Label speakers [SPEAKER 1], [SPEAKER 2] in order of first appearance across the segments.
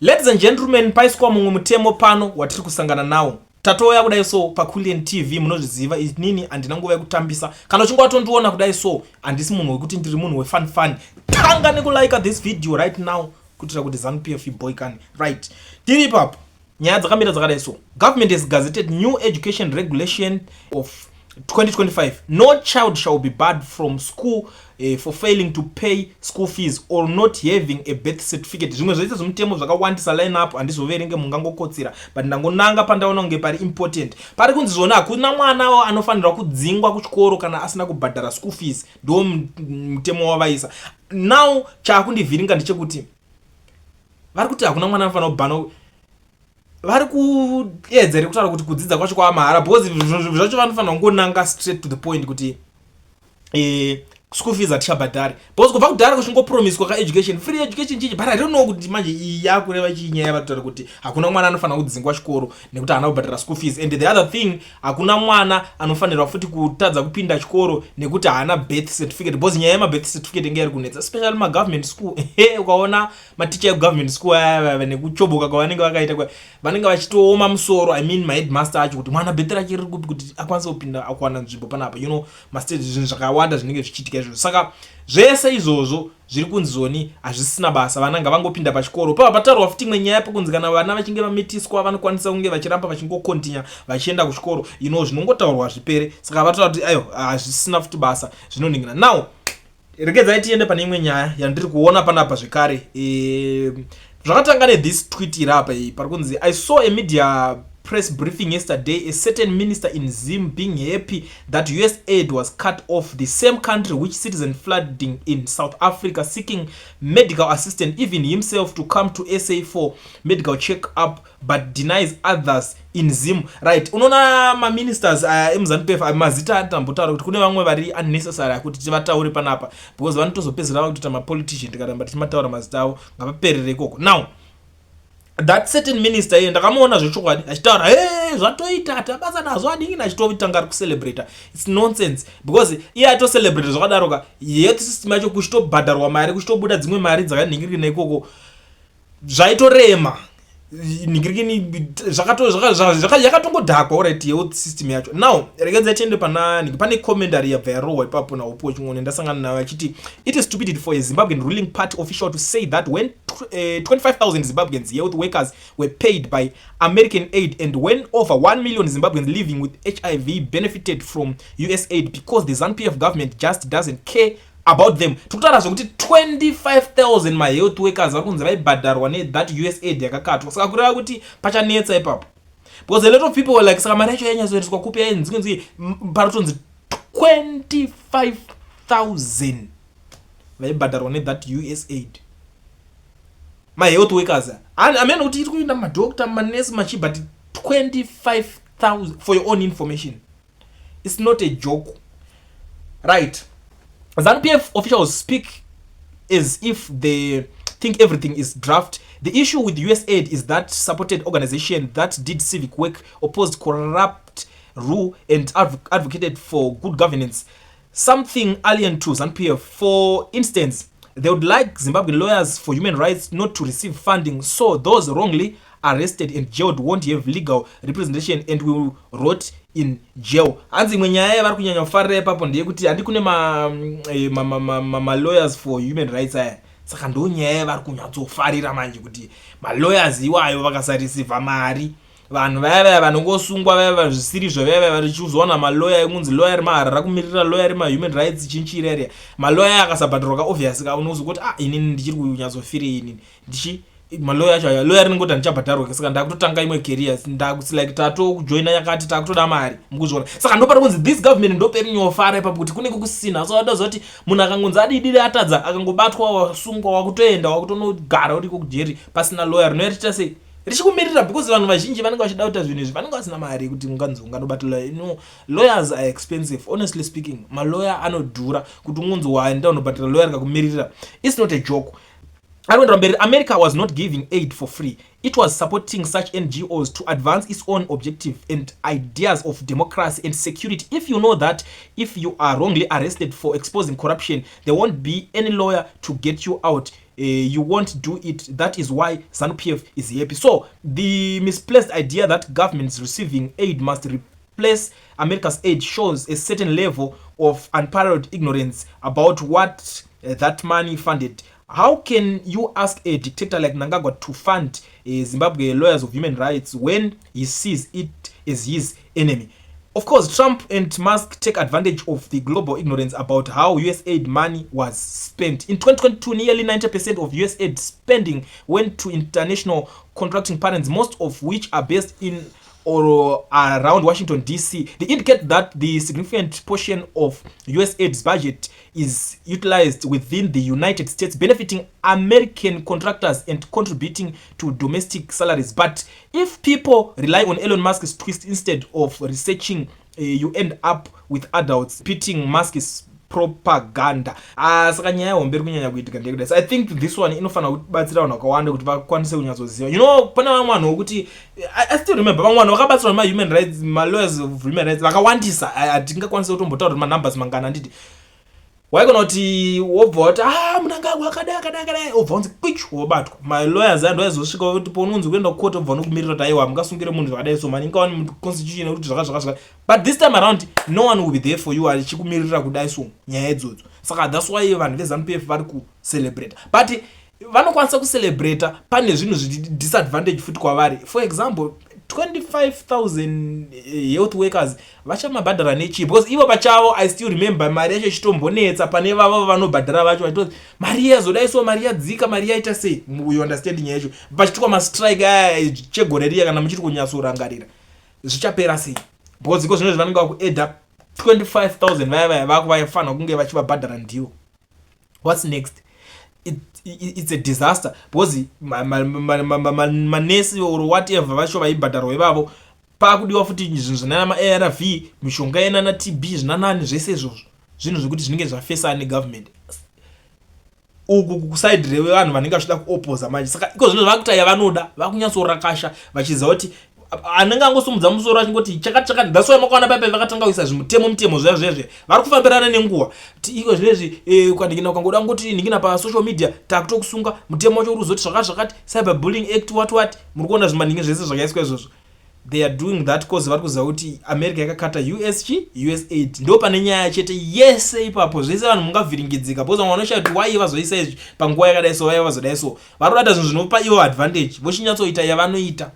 [SPEAKER 1] Ladies and gentlemen, paiswa mumwe mutemo pano watiri kusangana nawo. Tatouya kudai so paCulian TV, munozviziva inini handina nguva yekutambisa. Kana uchinge watondiona kudai so, handisi munhu wekuti ndiri munhu wefun fun. Tanga nekulike this video right now kuitira kuti ZANU PF iboykane. Right, tiri ipapo. Nyaya dzakamira dzakadai so. Government has gazetted new education regulation of 2025. No child shall be barred from school for failing to pay school fees or not having a birth certificate. Zvimwe zvese zvimutemo zvakawandisa, line up, handizoverenge, mungangokotsira, but ndangonanga pandaona kunge pari important. Pari kunzi zvona hakuna mwana anofanirwa kudzingwa kuchikoro kana asina kubhadhara school fees. Ndo mutemo wavaisa. Now chaakundivhiringa ndechekuti vari kuti hakuna mwana anofanira kubhana. Vari kuedza here kutaura kuti kudzidza kwacho kwava mahara? Because zvacho vanofanira kungonanga straight to the point kuti school fees hatichabhadhari, because kubva kudhara kuchingopromiswa kaeducation, free education chichi, but I don't know kuti manje iyi yakureva chii, nyaya yavari kuti hakuna mwana anofanira kudzingwa chikoro nekuti haana kubhadhara school fees. And the other thing, hakuna mwana anofanirwa futi kutadza kupinda chikoro nekuti haana birth certificate, because nyaya yemabirth certificate inge iri kunetsa, especially magovernment school. Ukaona maticha egovernment school aya nekuchoboka kwavanenge vakaita, vanenge vachitooma musoro, I mean maheadmaster acho, kuti mwana birth rake riri kupi kuti akwanise kupinda, akuwana nzvimbo panapa, mastage, zvinhu zvakawanda zvinenge zvichiitika izvozvo. Saka zvese izvozvo zviri kunzi zoni hazvisina basa, vana ngavangopinda pachikoro. Pava pataurwa futi imwe nyaya pekunzi kana vana vachinge vamitiswa, vanokwanisa kunge vachiramba vachingokontinya vachienda kuchikoro. Zvinongotaurwa zvipere. Saka vataura kuti ayo hazvisina futi basa, zvinoningina. Now regedzai tiende pane imwe nyaya yandiri kuona panapa zvekare. Zvakatanga nethis tweet iri apa iyi, pari kunzi, "I saw a media press briefing yesterday, a certain minister in Zim being happy that US aid was cut off, the same country which citizen flooding in South Africa seeking medical assistance, even himself to come to SA for medical check up, but denies others in Zim." Right, unoona maministers aya emuZANU PF, mazita atambotaura kuti kune vamwe vari unnecessary akuti tivataure panapa, because vanotozopedzera vakutoita mapolitician tikaramba tichimataura mazita avo. Ngavaperere ikoko. Now that certain minister iye ndakamuona zvechokwadi achitaura, "He, zvatoita, tabasa nazvo," adingini achitotanga ari kucelebrata. It's nonsense, because iye atocelebrata zvakadaro ka, health system yacho kuchitobhadharwa mari, kuchitobuda dzimwe mari dzakanhingirikina ikoko, zvaitorema nhingirikini, yakatongodhakwa. Alright, health system yacho. Now regedzai tiende pana pane commentary yabva yarohwa ipapo naUpo Chimone, ndasangana nayo achiti, "It is stupidity for a Zimbabwean ruling party official to say that when 25,000 Zimbabweans health workers were paid by American aid and when over 1 million Zimbabweans living with HIV benefited from US aid, because the ZANU PF government just doesn't care about them." Tikutaura zvekuti 25,000 mahealth workers vari kunzi vaibhadharwa nethat US aid yakakatwa. Saka kureva kuti pachanetsa ipapo, because a lot of people were like, "Saka mari yacho yainyatsoendeswa kupi?" Yainzinzi paritonzi 25,000 vaibhadharwa nethat US aid, mahealth workers. Amene kuti iri kuinda madoctor, manesi, machi, but 25,000, for your own information, it's not a joke, right? ZANU-PF officials speak as if they think everything is draft. The issue with USAID is that supported organization that did civic work, opposed corrupt rule and advocated for good governance, something alien to ZANU-PF. For instance, they would like Zimbabwean Lawyers for Human Rights not to receive funding, so those wrongly arrested and jailed won't have legal representation and will rot in jail. Hanzi imwe nyaya yavari kunyanya kufarira ipapo ndeyekuti handi kune malawyers for human rights aya. Saka ndo nyaya yavari kunyatsofarira manje, kuti malawyers iwayo vakasareceiva mari, vanhu vaya vaya vanongosungwa, vaya vazvisirizvo, vaya vaya vachizowana maloya ekunzi loya remahara rakumirira loya remahuman rights chinchirere, maloya akasabhadharwa ka, obvious ka, unozokoti, "Ah, inini ndichiri kunyatsofirei inini ndichi maloya acho aya?" Loya rinongoti, "Handichabhadharwa, saka ndakutotanga imwe career, like tatokujoina yakati, takutoda mari." Mukuzviona? Saka ndopari kunzi this government ndoperinyofara ipapo, kuti kunenge kusina. So adaziva kuti munhu akangonzi adidire, atadza, akangobatwa, wasungwa, wakutoenda, wakutonogara uriko kujeri pasina loya rinouya richiita sei, richikumirira, because vanhu vazhinji vanenge vachida kuita zvinhu izvi vanenge vasina mari yekuti unganzi unganobata lawyer. No, lawyers are expensive, honestly speaking. Maloya anodhura kuti ungonzi waenda unobhatira lawyer rikakumirira. It's not a joke. Ari mberi, "America was not giving aid for free. It was supporting such NGOs to advance its own objective and ideas of democracy and security. If you know that if you are wrongly arrested for exposing corruption, there won't be any lawyer to get you out." You won't do it. That is why ZANU PF is happy. So the misplaced idea that governments receiving aid must replace America's aid shows a certain level of unparalleled ignorance about what that money funded. How can you ask a dictator like Mnangagwa to fund Zimbabwe Lawyers of Human Rights when he sees it as his enemy? Of course, Trump and Musk take advantage of the global ignorance about how USAID money was spent. In 2022, nearly 90% of USAID spending went to international contracting partners, most of which are based in or around Washington, D.C. They indicate that the significant portion of USAID's budget is utilized within the United States, benefiting American contractors and contributing to domestic salaries. But if people rely on Elon Musk's twist instead of researching, you end up with adults repeating Musk's propaganda. Ah, saka nyaya hombe iri kunyanya kuitika ndeyekudai. So I think this one inofanira kubatsira vanhu vakawanda kuti vakwanise kunyatsoziva. Pane vamwe vanhu vokuti I still remember vamwe vanhu vakabatsirwa nemahuman rights, malawyers of human rights vakawandisa. Hatingakwanisi kutombotaura kuti manumbers mangana, handiti? Waigona kuti wobva wati, "Ah, Mnangagwa akadai, akadai, akadai," wobva unzi kwich, wobatwa. Malawyers aya ndo aizosvika kuti paunonzi kuenda kukoti, wobva unokumirira kuti, "Aiwa, mungasungire munhu zvakadai." So mani ingawani constitution yekuti zvaka zvaka zvaka, but this time around no one will be there for you achikumirira kudai. So nyaya idzodzo, saka that's why vanhu veZANU PF vari kucelebrata, but vanokwanisa kucelebrata pane zvinhu zviri disadvantage futi kwavari. For example, 25,000 health workers vachamabhadhara nechii? Because ivo pachavo, I still remember mari yacho ichitombonetsa pane vavo vanobhadhara vacho, vachitoti mari yazodai, so mari yadzika, mari yaita sei? You understand nyaya yacho? Pachiitwa mastrike aya chegore riya, kana muchiri kunyatsorangarira, zvichapera sei? Because iko zvino zvanenge vakuedha 25,000 vaya vaya vako vaifanira kunge vachivabhadhara ndiwo. What's next? It's a disaster because manesi or whatever vacho vaibhadharwa ivavo, pakudiwa futi zvinhu zvinana maARV, mishonga yenana TB, zvinanani, zvese izvozvo zvinhu zvekuti zvinenge zvafesana negovernment uku kuside revanhu vanenge vachida kuopoza manje. Saka iko zvino vakuita yavanoda, vakunyatsorakasha vachiziva kuti anenge angosumudza musoro achingoti chakati chakati. That's why makaona paipai vakatanga kuisa zvimutemo mutemo zviya zviya zviya, vari kufambirana nenguva. Ti iko zvinezvi ukandingina ukangoda ngoti ningina pasocial media, takutokusunga. Mutemo wacho uri kuzoti zvakati zvakati, Cyber Bullying Act, what what. Muri kuona zvimaningi zvese zvakaiswa izvozvo. They are doing that cause vari kuziva kuti America yakakata us chi USAID. Ndo pane nyaya chete yese ipapo. Zvese vanhu mungavhiringidzika because vamwe vanoshaya kuti wai vazoisa izvi panguva yakadai, so vai vazodai, so vari kuda zvinhu zvinopa ivo advantage, vochinyatsoita yavanoita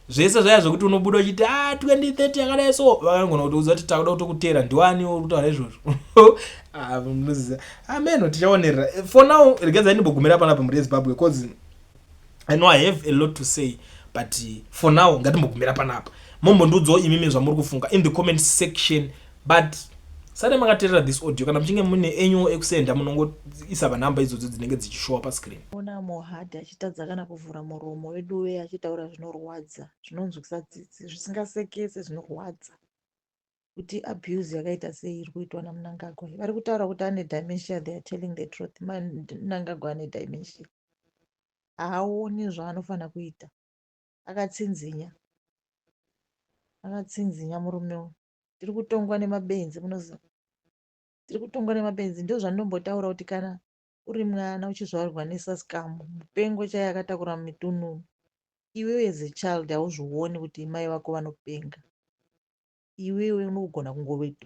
[SPEAKER 1] zvese zvaya zvokuti unobuda uchiti, "A ah, 2030 yakadai." So vakangona kutiudza kuti takuda kutokutera. Ndiwani uri kutaura izvozvo? Ah, munoziva ameno, tichaonerera. For now, regedzai ndimbogumira panapa muri yeZimbabwe, because I know I have a lot to say, but for now ngatimbogumira panapa. Mombondiudzawo imimi zvamuri kufunga in the comment section. But sare makateerera this audio. Kana muchinge mune enyu ekusenda, munongoisa panhamba idzodzo dzinenge dzichishowa pascreen.
[SPEAKER 2] Ona Mohadi achitadza kana kuvhura muromo weduwe, achitaura zvinorwadza, zvinonzwisa tsitsi, zvisingasekese, zvinorwadza, kuti abuse yakaita sei iri kuitwa naMnangagwa. Vari kutaura kuti ane dementia. They are telling the truth. Mnangagwa ane dementia, haaoni zvaanofanira kuita. Akatsinzinya, akatsinzinya murume uyu. Tiri kutongwa nemabenzi, munoziva, tiri kutongwa nemabenzi. Ndo zvandombotaura kuti kana uri mwana uchizvarwa nesasikamu mupengo chaiye akatakura mitununu, iwewe as a child hauzvioni kuti mai vako vanopenga. Iwewe unogona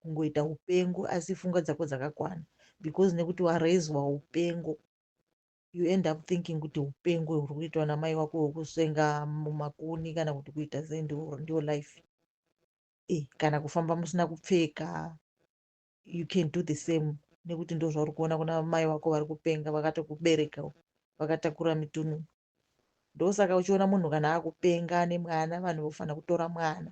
[SPEAKER 2] kungoita upengo asi pfungwa dzako dzakakwana, because nekuti warezwa upengo, you end up thinking kuti upengo huri kuitwa namai wako hwekusenga mumakuni kana kuti kuita sei ndio life. Kana kufamba musina kupfeka, you can do the same nekuti ndo zvauri kuona kuna mai vako vari kupenga, vakatokubereka vakatakura mitununu. Ndosaka uchiona munhu kana akupenga nemwana, vanhu vofanira kutora mwana,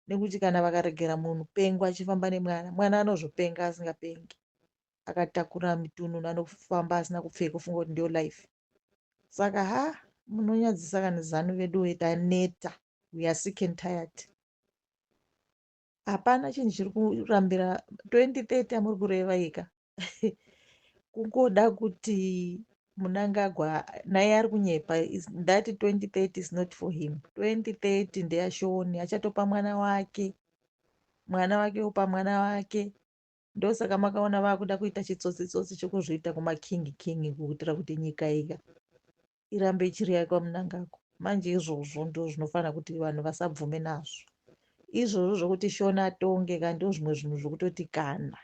[SPEAKER 2] nekuti kana vakaregera munhu pengo achifamba nemwana, mwana anozopenga asingapengi, akatakura mitununu, anofamba asina kupfeka, ofunga kuti ndiyo life. Saka ha, munonyadzisa kana ZANU vedu, taneta. We are sick and tired. Hapana chinhu chiri kurambira 2030 amuri kureva ika. Kungoda kuti Mnangagwa naye ari kunyepa. That 2030 is not for him. 2030 ndeyashoni, achatopa mwana wake, mwana wake opa mwana wake. Ndosaka makaona vakuda kuita chitsotsi-tsotsi chekuzviita kumaking king kuitira kuti nyika ika irambe ichiri yakwaMnangagwa. Manje izvozvo ndozvinofanira kuti vanhu vasabvume nazvo. Izvozvo zvokuti Shona atonge ka ndozvimwe zvinhu zvokutoti kana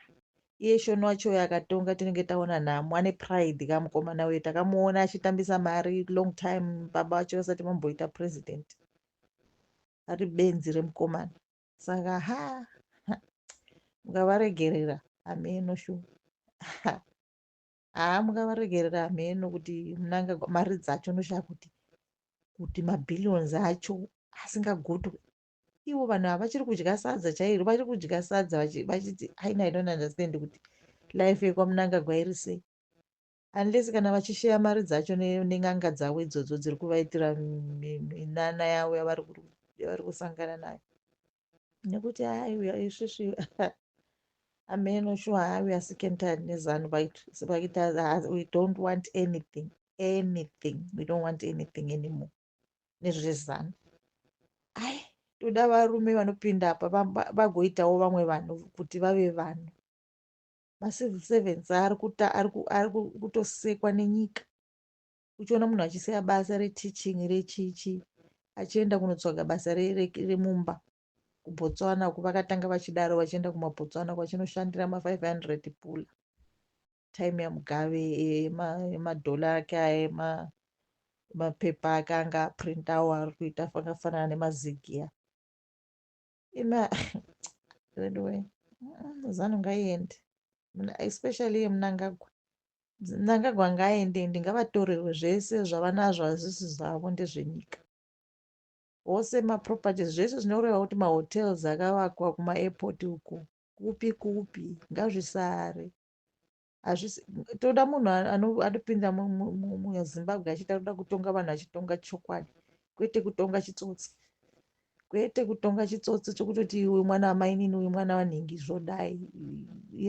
[SPEAKER 2] iye Shona wacho uyo akatonga tinenge taona nhamo. Ane pride ka mukomana uyo, takamuona achitambisa mari long time baba vacho vasati vamboita president. Ari benzi remukomana. Saka ha mukavaregerera hameno shu haa mukavaregerera hameno kuti Mnangagwa mari dzacho unoshaya kuti kuti mabillions acho asingagutwe. Ivo vanhu ava vachiri kudya sadza chairo, vachiri kudya sadza vachiti aina. I don't understand kuti life yekwaMnangagwa iri sei, unless kana vachisheya mari dzacho nen'anga dzavo idzodzo dziri kuvaitira minana yavo yavari kusangana nayo. Nekuti hai isusu hameno sure, hai, we are sick and tired neZANU. Vaita, we don't want anything, anything, we don't want anything anymore nezveZANU. Ai, toda varume vanopinda apa vagoitawo vamwe vanhu kuti vave vanhu. Macivil servants ari kutosekwa nenyika. Uchiona munhu achisiya basa reteaching rechichi achienda kunotsvaga basa remumba kuBotswana uku. Vakatanga vachidaro vachienda kumaBotswana kwachinoshandira ma500 pula time yaMugabe, emadhola ake aya, mapepa ake anga aprintawo ari kuita akafanana nemazigiya ima. Anyway, ZANU ngaiende, especially yeMnangagwa. Mnangagwa ngaaende, ende ngavatorerwe zvese zvavanazvo. Hazvisi zvavo, ndezvenyika. Wose maproperties, zvese zvinoreva kuti mahotels akavakwa kumaairport uku, kupi kupi, ngazvisare. Hazvisi, toda munhu anopinda muZimbabwe achiita kuda kutonga vanhu, achitonga chokwadi, kwete kutonga chitsotsi, kwete kutonga chitsotsi chokutoti uyu mwana wamainini, uyu mwana wanhingi. Zvodai,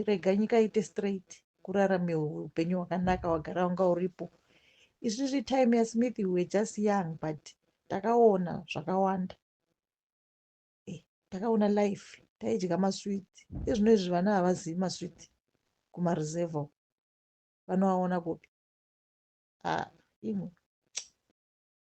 [SPEAKER 2] rega nyika iite straight, kurarame upenyu hwakanaka wagara wanga uripo. Isusu time yaSmith we were just young, but takaona zvakawanda. Takaona life, taidya maswiti. Izvino izvi vana havazivi maswiti kumareserve, vanoaona kupi? Ah, imwe.